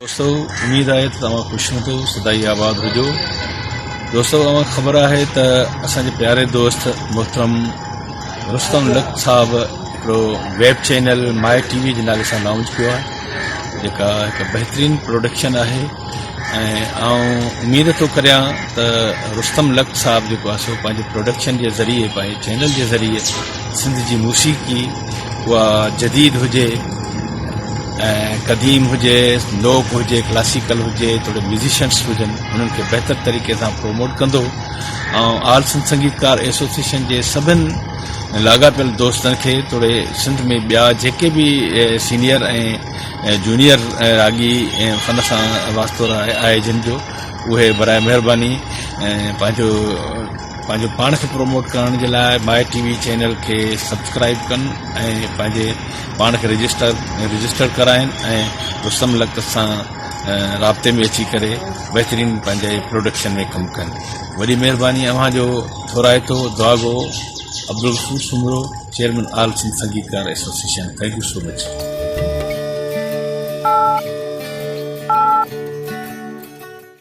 دوستو اميد آهي ته توهان خوش هوندو سدائي آباد هجو دوستو اوهان کي خبر آهي ته اسان جي پياري دوست محترم رستم لک صاحب هڪڙو web channel my T V جي نالي سان لانچ ڪيو آهي جيڪا هڪ بهترين پروڊڪشن آهي ۽ آئون اميد ٿو ڪريان ته رستم لک صاحب جيڪو آهي سو پنهنجي پروڊڪشن جي ذريعي پنهنجي چينل جي ذريعي سنڌ جي موسيقي اها جديد هجي ۽ قديم هجي لوڪ هجي ڪلاسيڪل هجي توڙي ميوزيشنس هجن انهن کي بهتر طريقي سان پروموٽ ڪندو ۽ آل سنڌ سنگيتڪار ايسوسيئيشن جي سڀن لاڳاپيل دوستن کي توڙي سنڌ ۾ ٻيا جيڪي به سينيئر ۽ جونيئر راڳي فن سان واسطو آهي جن جو اهي برائي مهرباني پنهنجو پنهنجو پاڻ کي پروموٽ ڪرڻ جي لاء ماء ٽي وي چينل کي سبسڪرائب ڪن ۽ پنهنجي پاڻ کي رجسٽر رجسٽر ڪرائن ۽ رستم لڪ سان رابطي ۾ اچي ڪري بهترين پنهنجي پروڊڪشن ۾ ڪم ڪن وڏي مهرباني اوهان جو ٿورائتو دعاگو Abdul Ghafoor Soomro chairman all Sindh Sangeetkar association thank you so much.